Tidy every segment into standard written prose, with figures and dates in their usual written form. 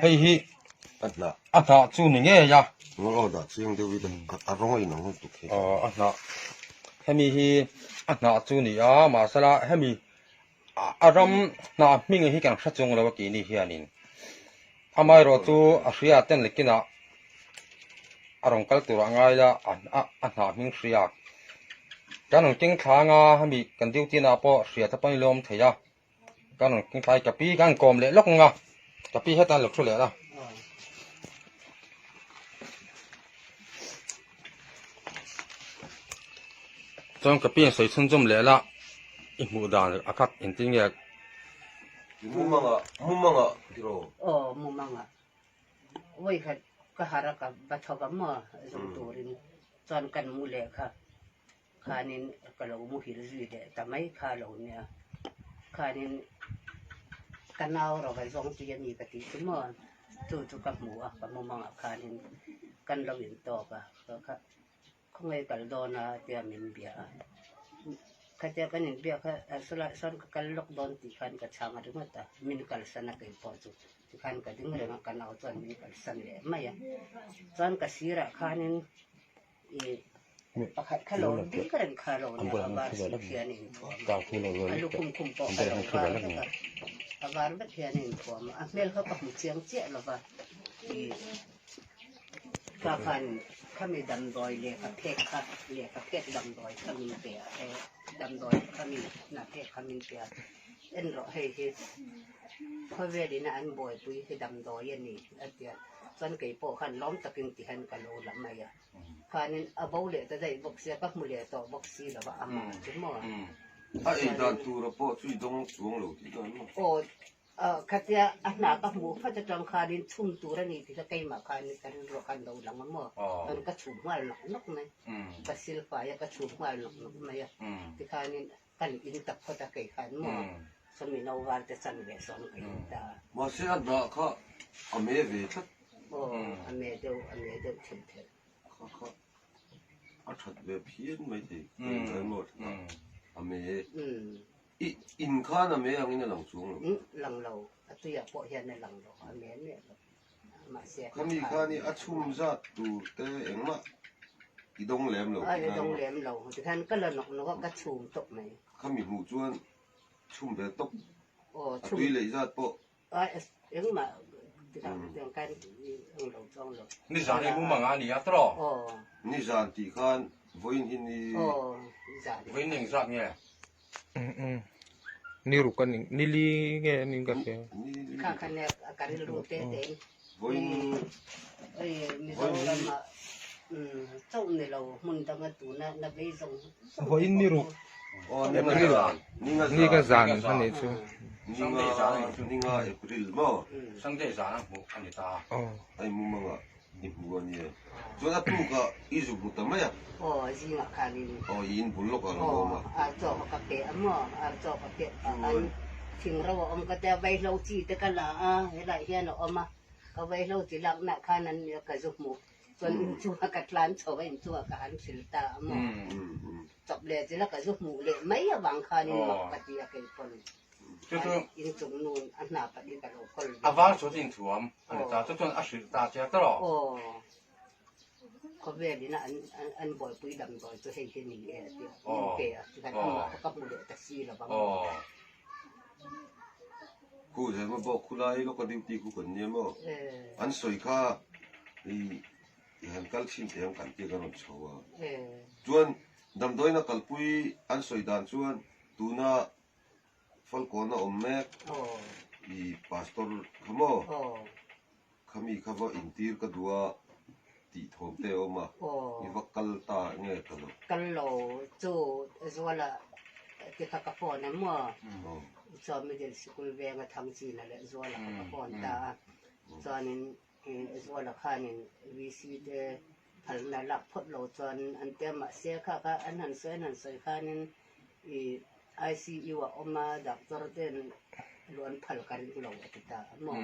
Hei hi a hnah chu ni ngei a. Aw a hnah hemi hi a hnah chu ni a mahsela hemi a ram hnah hming hi kan hre chung lo a keini hianin amaherawh chu a hria ten leh kinah a rawn kal turah ngai la a hnah hming hria kan rawn keng thlang a hemi kan duty na pawh hria te pawh an lawm thei a. Ka rawn keng thlai ka pi ka han kawm leh lawk ang a, ka pi hetah an lo thu leh la. Chuan ka pi an sawi chhunzawm leh la, i hmuh dan a khat engtin nge? Mumanga, mumanga tiraw? Aw, mumanga. Vawikhat ka harh a ka va tho va maw zung turin chuan kan mu leh kha. Khanin ka lo muhil zui leh ta mai kha lo nia. Khanin ka nau rawh zawng tui a ni ka tih chu maw chu chu ka hmu a, ka mumangah khanin kan lo intawk a, kha khawngaih kal dawn a tia min bia a. Khatia kan inbiak kha sawlaiah sawn ka kal lawk dawn tih khan ka chhang a ringawt a, min kalsan a keipawh chu tikhan ka ding reng a, ka nau chuan min kalsan leh mai a. Chuan ka sirah khanin ih pakhat kha lo ding reng kha lo nia a var suit hian a inthuam a, a lukhum khum pawh kha lo var vek a, a var vek hian a inthuam a, a hmel kha ka hmu chiang chiah lo va, ih ka khan khami damdawi lehkha phek kha lehkha phek damdawi kha min pe a, he damdawi khami hna phek kha min pe a, en rawh hei hi khawvel ina an buaipui hi damdawi a ni a ti a, chuan keipawh khan lawm takin ti hian ka lo la mai a. Khanin a bo leh ta daih bawk sia, ka hmu leh tawh bawk si lo va, amah chu maw? A ei dan tura pawh chu i dawng chuang lo tih dan maw? Aw, khatia a hna ka hmuh phat atang khanin chhum tur a ni tih kha keimah khanin ka rilru khan lo lang a maw? Chuan ka chhum nghal nawk nawk mai, ka silfai a ka chhum nghal nawk nawk mai a, tikhanin kan in tak phawt a kei khan maw? Sawmi no var te chan ve sawn ka in ta a. Mahse a hnah kha a me ve tlat. Aw, a me deuh, a me deuh thil thel. Kha kha a that ve phian mai thei, engzai maw a that a, a me. I in khan a me angin a lang chuang lo. Lang lo, a tuiah pawh hian a lang lo, a me miah lo. Mahse a Khami khan i a chhum zat tur te engmah i dawng lem lo. A i dawng lem lo, tikhan ka la nawk nawk a, ka chhum tawp mai. Khami hmuh chuan chhum ve tawp, a tui leh zat pawh. Nizan i mumang a ni a tawh. Nizan tih khan vawiin hi ni. Vawiin eng zat nge? Ni ruk a ni, ni li nge a ni ka hria. Vawiin Vawiin ni ruk. April ni ka zan a nih chu. Sunday zan a nih chu. Ninga April maw? Sunday zan a hmuh a ni ta. Ai mumanga i hmu a nia. Chuan a tukah i zuk hmu ta mai a. Aw zingah khanin. Aw i in bul lawkah a lo awm a. Ar chaw ka pe a maw? Ar chaw ka pek pah khan thing ro a awm ka tia vaihlo chi te ka la a helaiah hian a awm a ka vaihlo chi laknah khan an nia ka zu hmuh chuan inchungah ka tlan chho a inchungah ka han hril ta a maw? Chawp leh chila ka zu hmuh leh mai avang khanin mak ka ti a kei pawn inchung nun a hna pahnih ka lo kawl ve. A var chu inthuam a ni ta chu chuan a hrilh ta che a tawh. Aw khawvel ina an an buaipui damdawi chu hei hi ni e a ti a min pe a tikhan amah kha ka hmu leh ta si lo vang. Khu zema bawk khulai lawka duty khu kan nia maw an sawi kha i I han kal chhin thei ang kan tih ka rawn chho a. Chuan damdawiina kalpui an sawi dan chuan tuna Falkawn a awm mek i pastor kha maw khami kha va intir ka duh a tih thawm te a awm a, i va kal ta nge ta lo. Kal lo chu Zuala te kha ka phone a maw chuan middle sikul venga Thangchina leh Zuala kha ka phone ta a chuanin Zuala khanin VC te phalna lak phawt lo chuan an ti a, mahse kha kha an han sawi an han sawi khanin ih ICU ah awm a doctor ten lu an phal ka ring lo a ti ta a maw?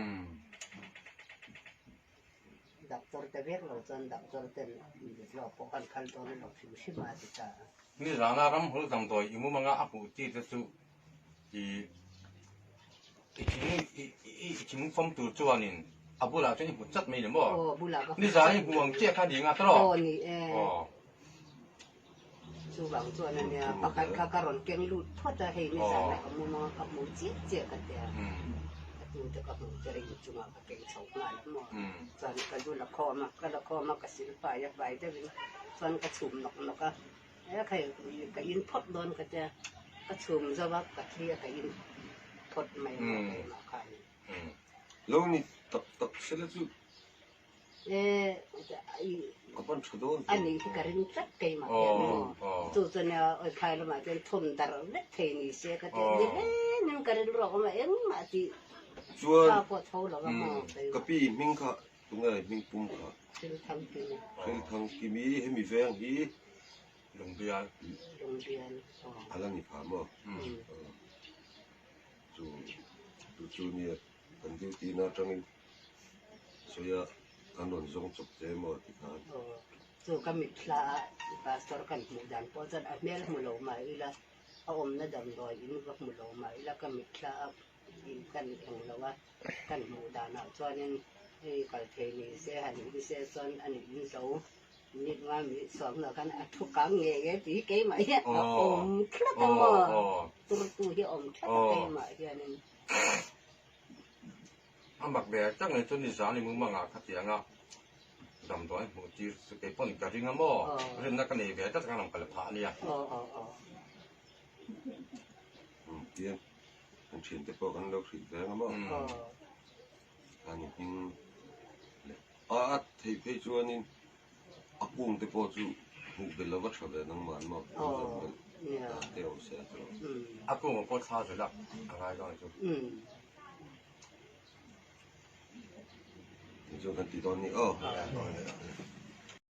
Doctor te vek lo chuan doctor ten lo pawh kan phal dawn lo hrim hrim a a ti ta a. Nizana ramhul damdawi i mumanga a hmuh chi te chu ih. I thing i i thing fawm tur chuanin a bulah chuan i hmu chat mai ni maw? Aw bulah ka hmu Nizan i hmu ang chiah kha ni nga tawh? Aw ni e. Aw. Chuvang chuan a nia pakhat kha ka rawn keng lut phawt a hei nizan a ka mu mang a ka hmu chiah chiah ka tia. Ka tu te ka hmuh te ring chungah ka keng chho nghal a maw. Chuan ka zu la khawm a ka la khawm a ka sil fai a fai deuhin chuan ka chhum nawk nawk a. He khai ka in phawt dawn ka tia ka chhum zo a ka thli a ka in phawt mai a maw keimah khan. Lo ni tak tak se la chu. E Ka pan tha dawn a nih hi ka ring tlat keimah hian maw chu chuan awi phai lamah chuan thawm dar vek thei ni se ka tia ni rengin ka rilru a awm a engmah tih Chuan tha pawh tho lo a maw keimah. Ka pi hming kha Tunge hming pum kha? Thilthangkimi. Thilthangkimi hemi veng hi Lungbial. Lungbial aw. A la ni pha maw? Chu chu chu nia kan duty na atangin sawi a kan rawn zawng chawp che maw ti khan. Aw chu ka mitthla a pastor kan hmuh dan pawh chuan a hmel hmu lo mah ila a awmna damdawi in va hmu lo mah ila ka mitthla a in kan eng lo a, kan hmuh danah chuanin hei kal thei ni se han in se chuan a nih in zo mit nga mi chhuak hnuah khan a thu kang ngei e tih hi keimah hian a awm tlat a maw turtu hi a awm tlat a keimah hianin. A mak ve tak mai chu nizan i mumangah khatiang a damdawi hmuh tir chu kei pawn ka ring a maw rinna ka nei ve tlat a ka rawn kal phah a nia. Kan thiante pawh kan lo hrilh veng a maw? An hming leh a a theih phei chuanin a kung te pawh chu hmuh belh lova tha ve nangmah an maw? Dan te awm se a chu. A kung pawh thla zel a, a ngai dawn chu. Chu kan ti dawn ni aw.